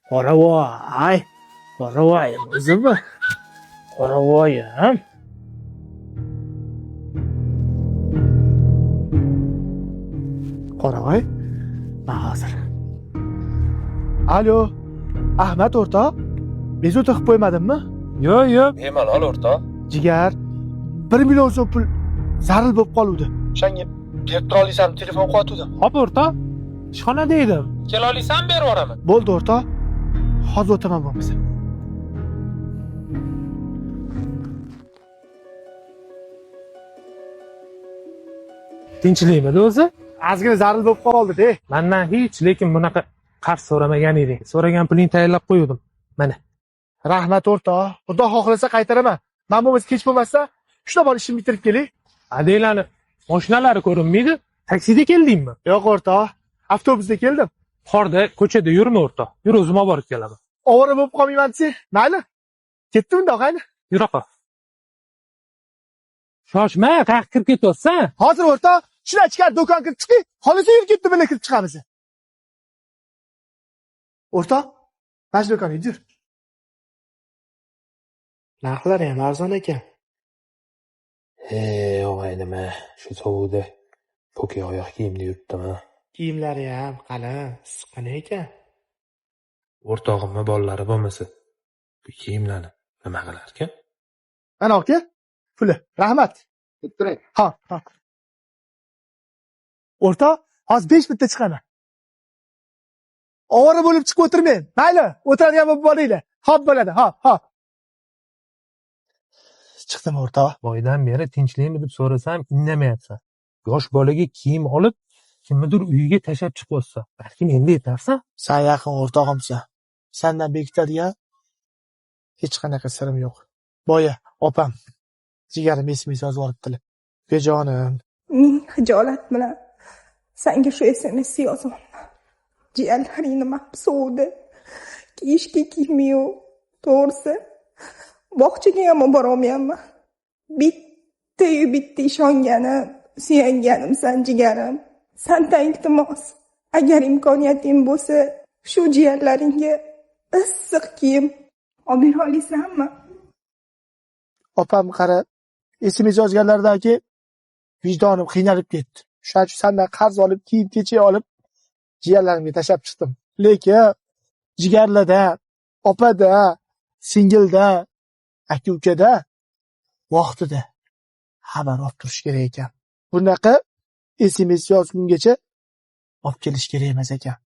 Qoravoy, qoravoyim o'zimi? Qoravoyim. Qoravoy, man hozir. Alo, Ahmad o'rtoq, bezovta qilib qo'ymadimmi? Yo'q, yo'q. Bemalol o'rtoq. Jigar, 1 million so'm pul zaril bo'lib qoluvdi. O'shanga berib tura olasanmi? Telefon qilyotgandim. Hop o'rtoq. Ishxonada edim. Kela olasan, berib yuboraman. Bo'ldi o'rtoq. Hozir o'taman bo'lmasa. Tinchlikmidi o'zi? Ozgina zaril bo'lib qoldi-de. Mandan hech, lekin bunaqa qarz so'ramagan eding. So'ragan pulingni tayyorlab qo'yuvdim. Mana. Rahmat o'rtoq. Xudo xohlasa qaytaraman. Men bo'lmasa kech bo'lmasa, shunda bor ishimni bitirib kelay. Adelani mashinalari ko'rinmaydi. Taksida keldingmi? Yo'q o'rtoq, avtobusda keldim. Qorda, ko'chada yurma o'rtoq. Yur, o'zim olib borib kelaman. Ovora bo'lib qolmayman desa, mayli. Ketdim unda, og'ayni. Yura qol. Shoshma, qayerga kirib ketyapsan? Hozir o'rtoq, shunday ichkari do'kon kirib chiqing, xohlasa yurib ketdi, birga kirib chiqamiz. O'rtoq, mana shu do'konga yur. Narxlari ham arzon ekan. Ey, og'aynim, shu sovuqda po'key oyoq kiyimda yuribdim-a. Kiyimlari ham qalin, issiqqina ekan. O'rtog'imni bolalari bo'lmasa, bu kiyimlarni nima qilarkan? Mana aka, puli. Rahmat. Ha, ha. O'rtoq, hozir 5 minutda chiqaman. Ovora bo'lib chiqib o'tirmang. Mayli, o'tiradigan bo'lib boringlar. Hop bo'ladi, hop, hop. Chiqdim o'rtoq. Boydan beri tinchlikmi deb so'rasam indamayapsan. Yosh bolaga kiyim olib, kimnidir uyiga tashlab chiqyapsan. Balkim endi yetarsan? Sen yaqin o'rtog'imsan. Sendan bekitadigan hech qanaqa sirim yo'q. Boya opam jigarim SMS yozib yuboribdilar. Bejonim, Ming xijolat bilan sanga shu SMSni yozyapman. Jiyanlaringni mahbus. Kiyishga kiyimi yo'q. To'g'risi, bog'chaga ham borolmayapman. Bitta-yu bitta ishonganim, suyanganimsan jigarim. Sandan iltimos, agar imkoniyating bo'lsa, shu jiyanlaringga issiq kiyim olib bera olasanmi? Opam qara, SMS yozganlaridan keyin vijdonim qiynalib ketdi. Shuning uchun sendan qarz olib, kiyim kechak olib jiyanlarimga tashlab chiqdim. Lekin jigarlarda, opada, singilda, aka ukada vaqtida xabar olib turish kerak ekan. Bunaqa SMS yozgungacha olib kelish kerak emas ekan.